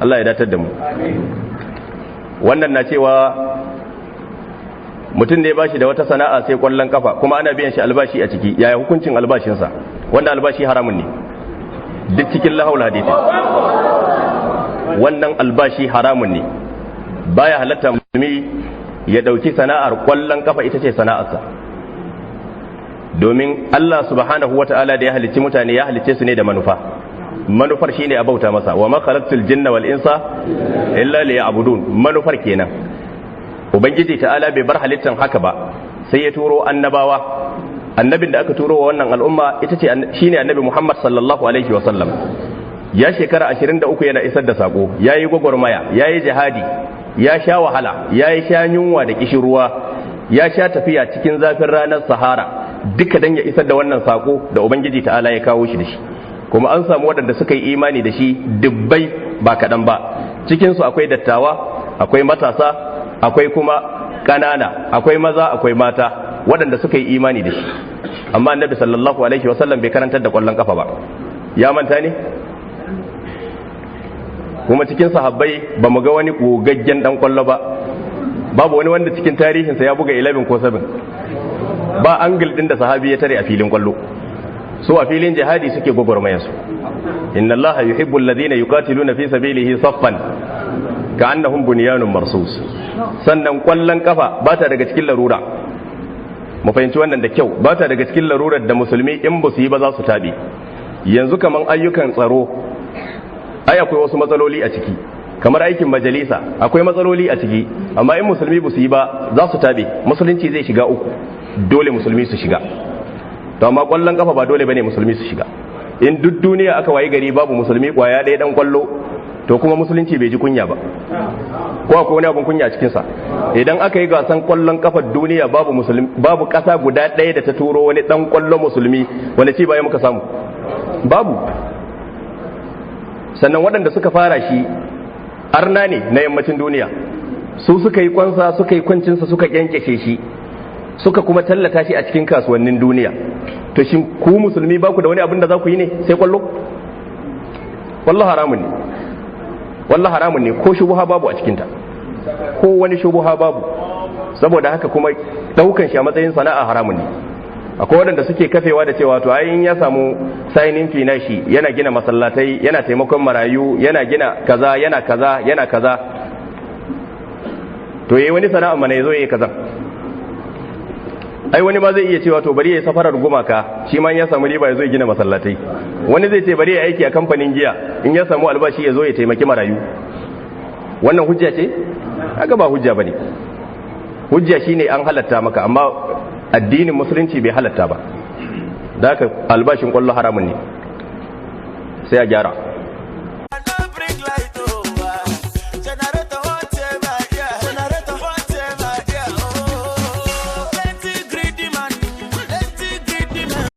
Allah ya datar da mu. Wannan na cewa mutum ne ba shi da wata sana'a sai kwallon kafa, kuma ana biyan shi albashi a ciki. Yaya hukuncin albashinsa? Wanda albashi haramun ne, duk cikin lahawul hadisi wannan albashi haramun ne. Baya halatta musulmi ya dauki sana'ar kwallon kafa ita ce sana'arsa, domin Allah subhanahu wata'ala da ya halicci mutane ya halicce su ne da manufa. Manufar shine a bauta masa. Wa ma khalaqtul jinna wal insa illa liya'budun. Manufar kenan. Ubangiji ta'ala bai bar halittan haka ba, sai ya turo annabawa. Annabin da aka turo wa wannan al'umma ita ce shine Annabi Muhammad sallallahu alaihi wa sallam. Ya shekara 23 yana isar da sako, yayi gwagwarmaya, yayi jihadi, ya sha wahala, yayi sha yunwa da kishirwa, ya sha tafiya cikin zafin ranar Sahara, duka dan ya isar da wannan sako da Ubangiji ta'ala ya kawo shi da shi. Kuma an samu waɗanda suka yi imani da shi dubbai, ba kaɗan ba. Cikinsu akwai dattawa, akwai matasa, akwai kuma ƙanana, akwai maza, akwai mata, waɗanda suka yi imani da shi. Amma Annabi sallallahu alaihi wasallam bai karantar da ƙwallon kafa ba. Ya manta ne? Kuma cikin sahabbai ba mu ga wani gogaggen dan ƙwallo ba. Babu wani wanda cikin tarihinsa ya buga 11 ko 7. Ba angle din da sahabi ya tare a filin ƙwallo. Su a filin jihadi suke gwagwarmayarsu. Inna Allaha yuhibbu alladhina yuqatiluna fi sabilihi saffan ka'annahum bunyanun marsus. Sannan kwallon kafa ba ta daga cikin larura. Mu fahimci wannan da kyau. Ba ta daga cikin larurar da musulmi in ba su yi ba za su tabe. Yanzu kaman ayyukan tsaro, ai akwai wasu matsaloli a ciki. Kamar aikin majalisa, akwai matsaloli a ciki. Amma in musulmi ba su yi ba, za su tabe, musulunci zai shiga uku. Dole musulmi su shiga. To amma kwallon kafa ba dole bane musulmi su shiga. In duk duniya aka wayi gari babu musulmi kwaya ɗaya dan kwallo, to kuma musulunci bai ji kunya ba. Ko akwai wani abun kunya a cikin sa? Idan aka yi gasan kwallon kafar duniya, babu musulmi, babu ƙasa guda ɗaya da ta turo wani dan kwallo musulmi, wani ci baya muka samu? Babu. Sannan waɗanda suka fara shi arna ne na yammacin duniya. Su suka yi kwansa, suka yi kwancinsa, suka kyankyashe shi, suka kuma tallata shi a cikin kasuwannin duniya. To shin ku musulmi ba ku da wani abin da za ku yi ne sai kwallo? Wallah haramun ne, wallah haramun ne. Ko shubuha babu a cikinta, ko wani shubuha babu. Saboda haka kuma daukan shi a matsayin sana'a haramun ne. Akwai waɗanda suke kafewa da cewa to ai in ya samu signing fee na shi, yana gina masallatai, yana taimakon marayu, yana gina kaza, yana kaza, yana kaza. To yayi wani sana'a mana, yazo yayi kaza. Ai wani ma zai iya cewa to bari ya safarar gumaka, shi ma in ya samu riba ya zo ya gina masallatai. Wani zai ce bari ya aiki a kamfanin giya, in ya samu albashi ya zo ya taimaki marayu. Wannan hujja ce? Haka ba hujja bane. Hujja shine an halatta maka, amma addinin musulunci bai halatta ba. Da haka albashin kwallo haramun ne, sai a gyara.